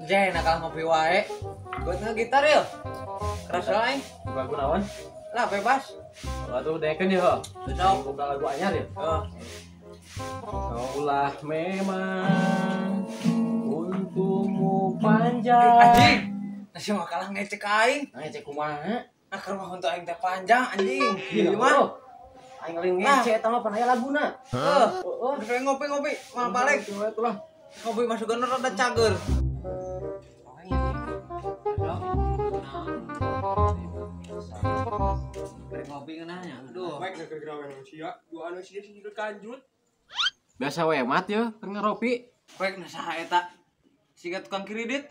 Jeh, nakal ngopi wae. Buat ngegitar ya. Keras lain. Lagu naon? Lah bebas. Atuh dekeun ya. Besok buka lagu anyar ya. Heeh. Kaulah memang untukmu panjang. Anjing. Nasi mah kalah ngecek aing. Ngecek kumaha? Nah, ke rumah untuk aing teh panjang anjing. Ieu mah. Aing lain ngecek eta mah pan aya laguna. Heeh. Heeh, ngopi-ngopi, malah balik. Itulah. Ngopi masuk gener rada cager. Ngopi ngeunahnya. Aduh. Baik keur gawe manusia, dua anu sia sih kanjut. Biasa we mat ye keur ngaropi. Rek na saha eta? Siga tukang kredit.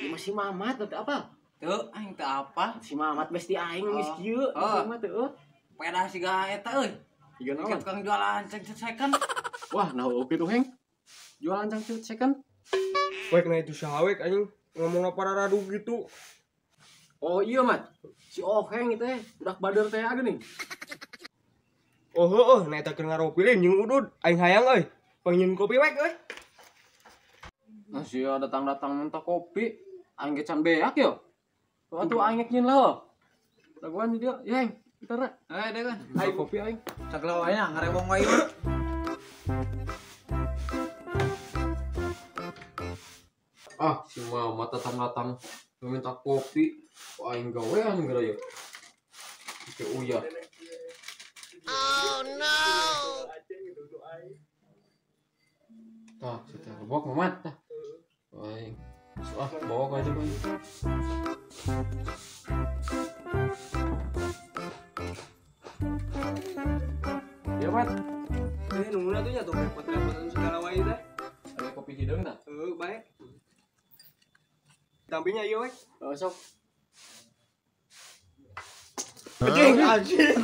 Ieu mah si Mamat teu apa? Teu, aing teu apa. Si Mamat besti aing geus kieu. Si Mamat teu. Pedah siga eta euy. Siga naon? Tukang jualan cangcut second. Wah, nah opi tuh heng. Jualan cangcut second. Wek nah itu saha wek anjing ngomongna pararadu gitu. Oh iya mat, si Oheng itu teh budak bader teh geuning. Oh heueuh, nah eta keur ngaropi lain jeung udud, aing hayang euy. Pangnyieun kopi wek euy. Nah sia datang-datang minta kopi, aing ge can beak yo. Atuh aing nyieun lah. Laguan di dieu, yeng, gitarna. Eh deh kan. Aing kopi aing. Sagala wae nya ngarewong wae mah. Ah, si Mamat datang-datang minta kopi. Aing gawean geura yeuh. Ke uya. Oh no. Tah, si teh lebok Mamat tah. Aing. Ah, bawa aja bae. Ya, Mat. Eh, nungguan atuh nya tuh repot-repotan segala wae teh. Aya kopi hideung tah? Heuh, bae. Tampilnya ieu wek. Oh, sok. Anjing, anjing.